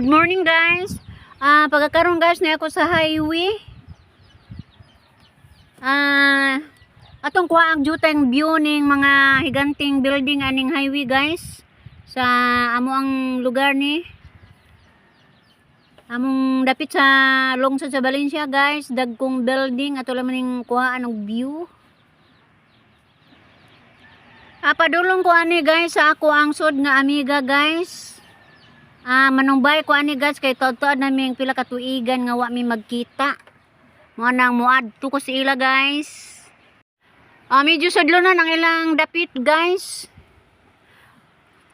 Good morning, guys. Pagkakaroon, guys, na ako sa highway. Atong kuha ang jutang view ning mga higanting building aning highway, guys. Sa amo ang lugar ni. Among dapit sa lungsod sa Valencia, guys, dagkong building ato lang ning kuhaan og view. Padulong ko ani, guys, sa ako ang sud nga amiga, guys. Manumbay ko ani, guys, kay tuod-tuod nami pila ka tuigan nga wa mi magkita. Mo nang muadto ko sa ila, guys. Medyo sudlonon ang ilang dapit, guys.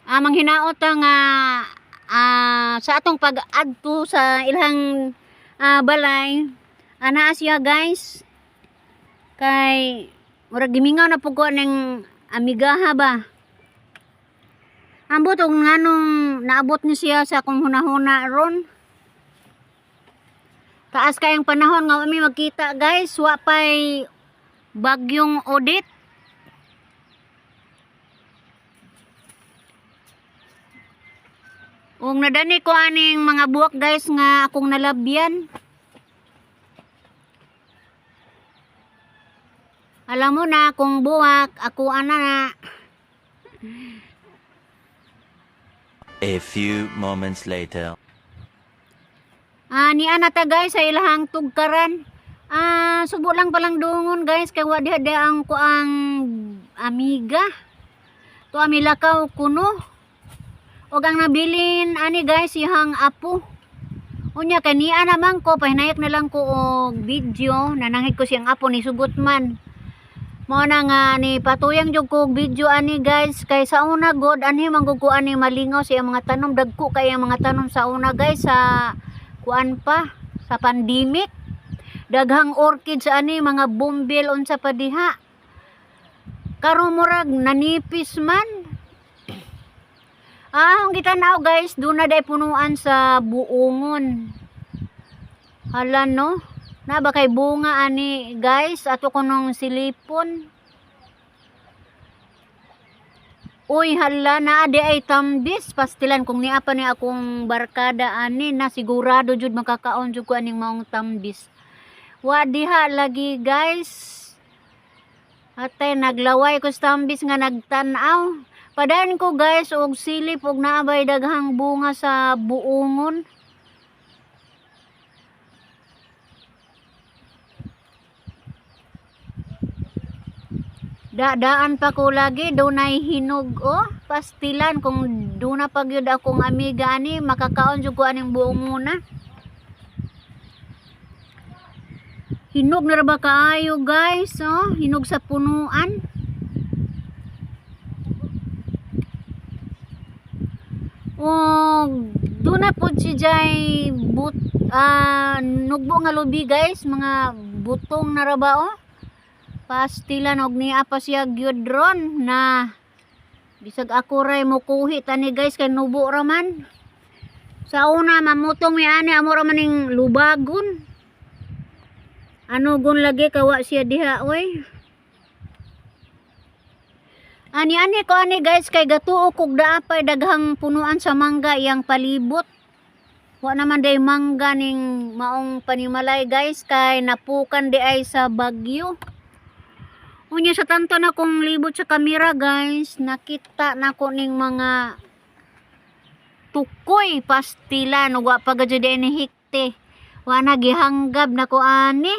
Manghinaot nga sa atong pag-adto sa ilang balay, ana siya, guys. Kay murag gimingaw na pud ko ning amigaha ba. Ambot og nganong naabot ni siya sa akong hunahuna ron. Taas kayong panahon nga wa mi magkita, guys, wa pay bagyong Odette. Ug nadani ko aning mga buwak, guys, nga akong nalabyan. Alam mo na kung buwak, ako ana na. A few moments later. Ni ana ta, guys, sa ilahang tugkaran. Subo lang palang dungon, guys, kay wa diha diha ang kuang amiga. To amilakaw kuno. Og ang nabilin ani, guys, iyang apo. Unya kay niya naman ko pahinayak na lang ko og video, nananghid ko siyang apo ni sugot man. Mao na nga ni patuyang jud ko og video ani, guys, kay sa una god anhi man gud ko ani malingaw sa iyang mga tanom, dagko kay ang mga tanom sa una, guys, sa kuan pa sa pandemic. Daghang orchids ani, mga bumbil, unsa pa diha. Karon murag nanipis man. Ang gitan-aw, guys, doon na day punuan sa buongon. Hala no. Na ba kay bunga ani, guys, ato ko nung silipon. Uy, hala na di ay tambis pastilan kung niya pa ni akong barkada ani na sigurado jud makakaon jud ko aning maong tambis. Wa diha lagi, guys. Atay naglaway ko sa tambis nga nagtan-aw. Padayon ko, guys, og silip og naabay daghang bunga sa buongon. Dadaan pa ko lagi, dunay hinog oh. Pastilan kung duna pa gyud akong amiga ani, makakaon jud ko aning buong muna. Hinog na ra ba kaayo, guys, oh? Hinog sa punuan. Oh, duna pod si jay but nugbo nga lubi, guys, mga butong na ra ba oh. Pastilan og niya pa siya gyud ron na bisag ako ray mukuhi tani, guys, kay nubo ra man. Sa una mamutong mi ani, amo ra maning lubagon. Ano gun lagi kawa siya diha oy. Ani ani ko ani, guys, kay gatuo kog daapay daghang punuan sa mangga iyang palibot. Wa naman day mangga ning maong panimalay, guys, kay napukan di ay sa bagyo. Unya sa tanto na kong libot sa kamera, guys, nakita na ko ning mga tukoy pastilan ug wa pa gud ni hikte. Wa na gihanggab na ko ani.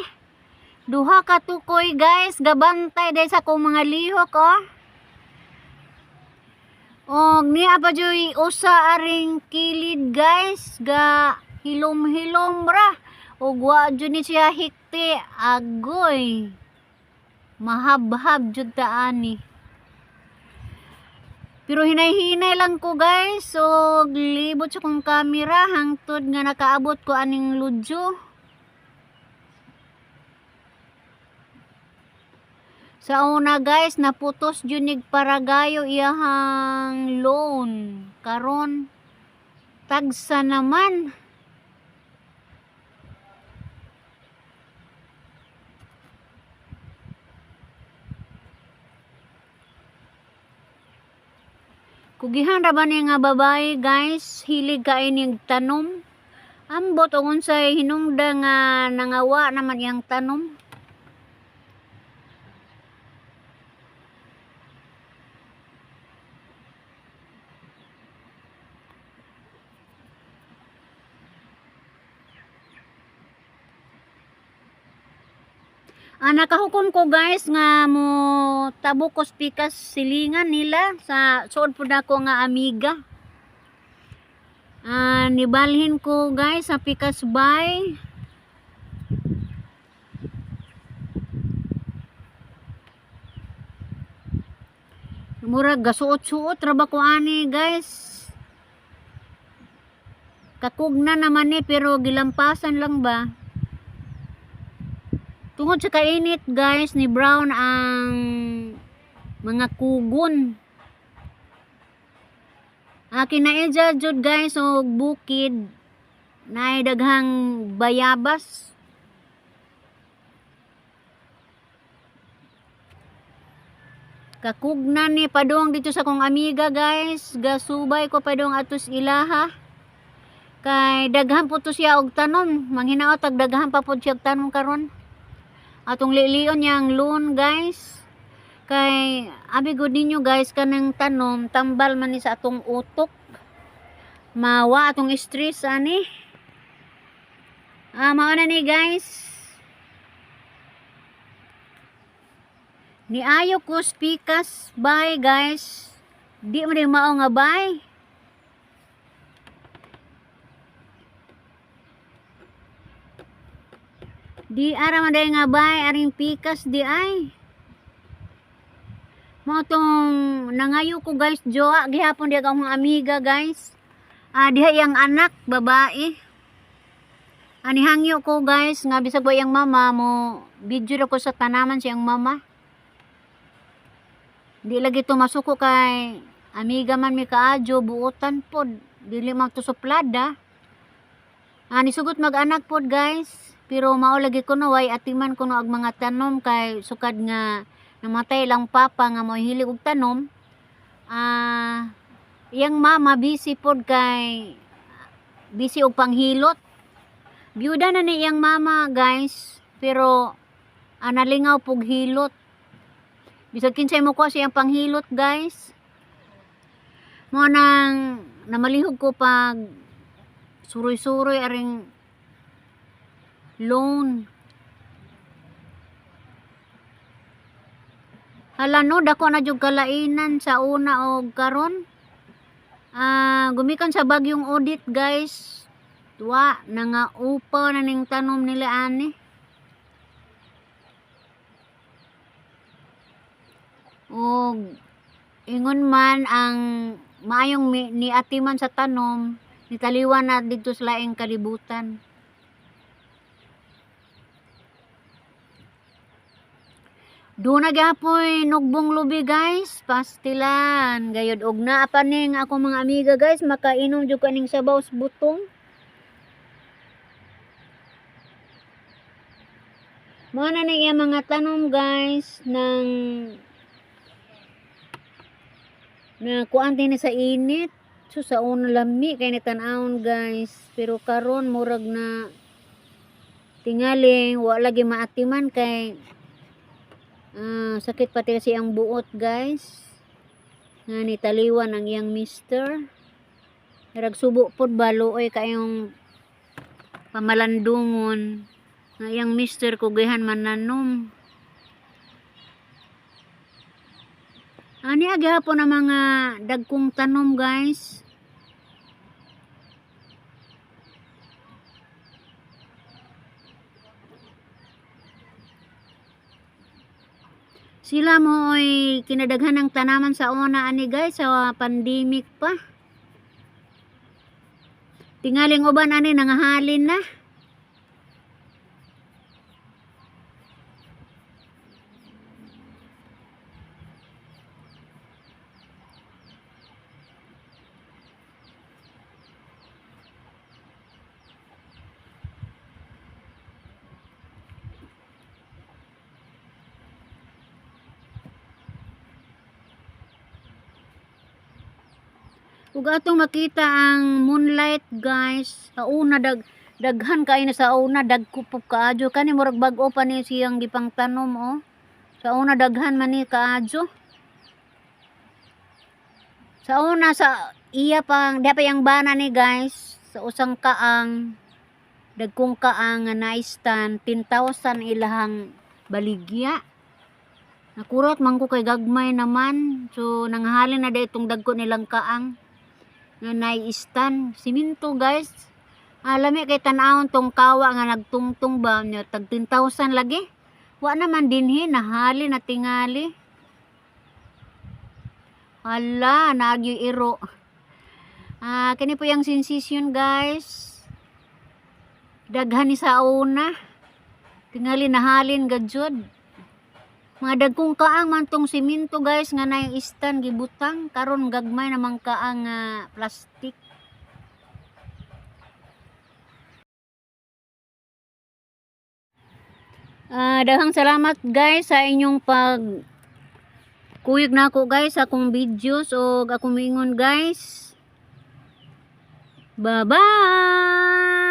Duha ka tukoy, guys, gabantay day sa akong mga lihok oh. Og niya pa joy usa aring kilid, guys, ga hilom-hilom ra. Ug wa jud ni siya hikte, agoy. Mahabhab jud ta ani. Pero hinay-hinay lang ko, guys. So libot sa kong kamera hangtod nga nakaabot ko aning ludyo. Sa una, guys, naputos jud nig paragayo iyahang loan. Karon tagsa naman. Kugihan ra ba ni nga babae, guys, hilig kay ning tanom. Ambot og unsay hinungda nga nangawa naman iyang tanom. Ah, nakahukom ko, guys, nga mo tabok ko pikas silingan nila sa suod pud ako nga amiga. Ah, nibalhin ko, guys, sa pikas bay. Murag gasuot-suot ra ba ko ani, guys. Kakugna naman ni pero gilampasan lang ba. Tungod sa kainit, guys, ni brown ang mga kugon. Akin na jud, guys, og bukid naay daghang bayabas. Kakugna ni padong dito sa kong amiga, guys. Gasubay ko padong atos ilaha. Kay daghan po to siya og tanom. Manghinaot ag daghan pa pod siya og tanom karon. Atong lilion niyang loan, guys. Kay abi gud ninyo, guys, kanang tanom tambal man ni sa atong utok. Mawa atong stress ani. Ah, mao na ni, guys. Niayo ko pikas bay, guys. Di man mao nga bay. Di ara man day nga bay aring pikas di ay. Mao tong nangayo ko, guys, jowa gihapon di akong amiga, guys. Ah, diha iyang anak babae. Ani hangyo ko, guys, nga bisag wa iyang mama mo video ra ko sa tanaman siyang mama. Di lagi to masuko kay amiga man mi kaadyo buotan pod dili man to suplada. Ani sugot mag-anak pod, guys. Pero mao lagi kuno way atiman kuno og mga tanom kay sukad nga namatay lang papa nga mo hilig og tanom. Ah, iyang mama busy pod kay busy og panghilot. Byuda na ni iyang mama, guys, pero nalingaw pug hilot. Bisag kinsay mo kuha siyang panghilot, guys. Mo nang namalihog ko pag suroy-suroy aring loan. Hala no, dako na jud kalainan sa una og karon. Ah, gumikan sa bagyong Odette, guys. Wa nangaupaw na ning tanom nila ani. Og ingon man ang maayong niatiman sa tanom, nitaliwan na didto sa laing kalibutan. Doon na gyapon nugbong lubi, guys, pastilan. Gayod og naa pa ning ako mga amiga, guys, makainom jud kaning sabaw sa butong. Mao na ni iya mga tanom, guys, nang na kuan din sa init. So sa una lami kay ni tan-awon, guys, pero karon murag na tingali wa lagi maatiman kay sakit pati kasi ang buot, guys. Nga ni taliwan ang iyang mister. Murag subo pod ba, luoy kayong pamalandungon. Nga iyang mister kugihan mananom. Ani gihapon ang mga dagkong tanom, guys. Sila mo oy kinadaghan ng tanaman sa una ani, guys, sa pandemic pa. Tingaling uban ani nangahalin na. Ug atong makita ang moonlight, guys. Sa una daghan kaayo na sa una, dagko po kaadyo kani, murag bag-o pa ni siyang gipangtanom oh. Sa una daghan man ni kaadyo. Sa una sa iya pang di pa yang bana ni, guys, sa usang kaang, dagkong kaang nga naistan, 10,000 ilahang baligya. Nakurot man ko kay gagmay naman. So nanghalin na itong dagko nilang kaang nga naistan. Siminto, guys. Lami kay tan-awon tong kawa nga nagtungtong ba nya tag 10,000 lagi. Wa naman dinhi, nahali na tingali. Hala, naagyo iro. Kini po yung sensation, guys. Daghan ni sa una. Tingali nahalin gajud. Mga dagkong kaang man tong simento, guys, nga na istan gibutang karon gagmay namang kaang nga plastic. Daghang salamat, guys, sa inyong pag kuyog nako, guys, sa akong videos og akong miingon, guys. Bye bye.